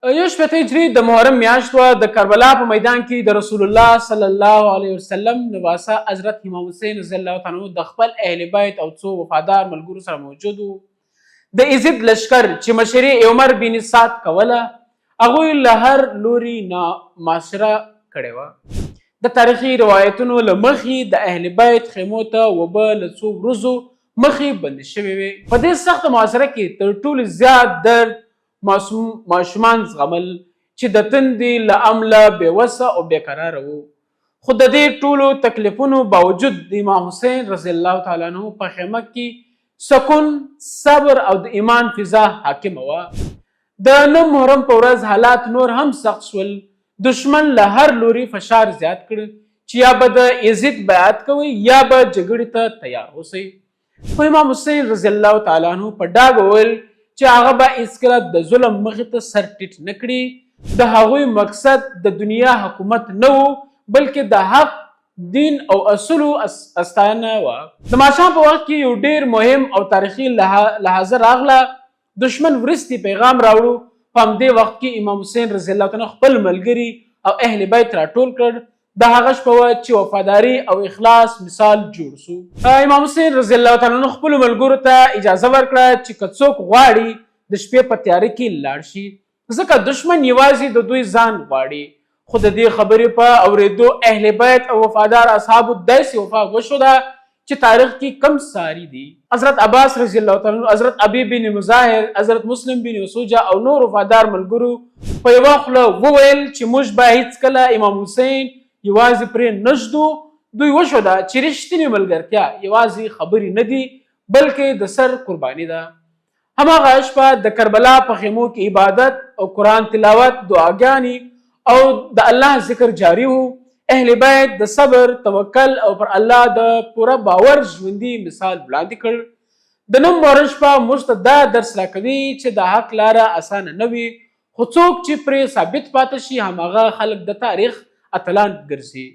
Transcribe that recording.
61 هجري د محرم میاشت وه. د کربلا په میدان کې د رسول الله صلی الله علیه وسلم نواسه حضرت امام حسین رضی الله تعالی عنہ د خپل اهل بیت او څو وفادار ملګرو سره موجود وو. د یزید لشکر چې مشري عمر بن سعد کوله، هغوی له هر لوري نه محاصره کړې وه. د تاریخي روایتونو له مخې د اهل بیت خیمو ته اوبه له څو ورځو مخې بندې شوې وې. په دې سخته محاصره کې تر ټولو زیات درد ماشومان زغمل چې د تندې له امله بې وسه او بې قراره وو. خو د دې ټولو تکلیفونو باوجود د امام حسین رضی الله تعالی عنہ په خیمه کې سکون، صبر او د ایمان فضا حاکمه وه. د 9 محرم په ورځ حالات نور هم سخت شول. دښمن له هر لوري فشار زیات کړ چې یا به د یزید بیعت کوئ یا به جګړې ته تیار اوسئ. خو امام حسین رضی الله تعالی عنہ په ډاګه وویل چې هغه به هیڅکله د ظلم مخې ته سر ټیټ نه کړي. د هغوی مقصد د دنیا حکومت نه و، بلکې د حق، دین او اصولو استاینه وه. د ماښام په وخت کې یو ډیر مهم او تاریخي لحظه راغله. دښمن وروستی پیغام راوړو. په همدې وخت کې امام حسین رضی الله تعالی خپل ملګري او اهل بیت راټول کړ. دا هغه شپه وه چې وفاداري او اخلاص مثال جوړ سو. امام حسین رضی الله تعالی عنہ خپلو ملګرو ته اجازه ورکړه چې که څوک غواړي د شپې په تیاره کې لاړ شي، ځکه دښمن یوازې د دوی ځان غواړي. خو د دې خبرې په اورېدو اهل بیت او وفادار اصحابو داسې وفا وښوده چې تاریخ کې کم ساری دي. حضرت عباس رضی الله تعالی عنہ، حضرت ابي بن مظاهر، حضرت مسلم بن وسوجه او نور وفادار ملګرو په یوه خوله وویل چې موږ به هیڅکله امام حسین یوازې پرې نه ږدو. دوی وښوده چې رښتینې ملګرتیا یوازې خبرې نه دي، بلکې د سر قرباني ده. هماغه شپه د کربلا په خیمو کې عبادت او قرآن تلاوت، دعاګانې او د الله ذکر جاری وو. اهل بیت د صبر، توکل او پر الله د پوره باور ژوندي مثال وړاندې کړ. د نوم محرم شپه موږ ته دا درس راکوي چې د حق لاره اسانه نه وي، خو څوک چې پرې ثابت پاتې شي، هماغه خلک د تاریخ اتلان ګرځي.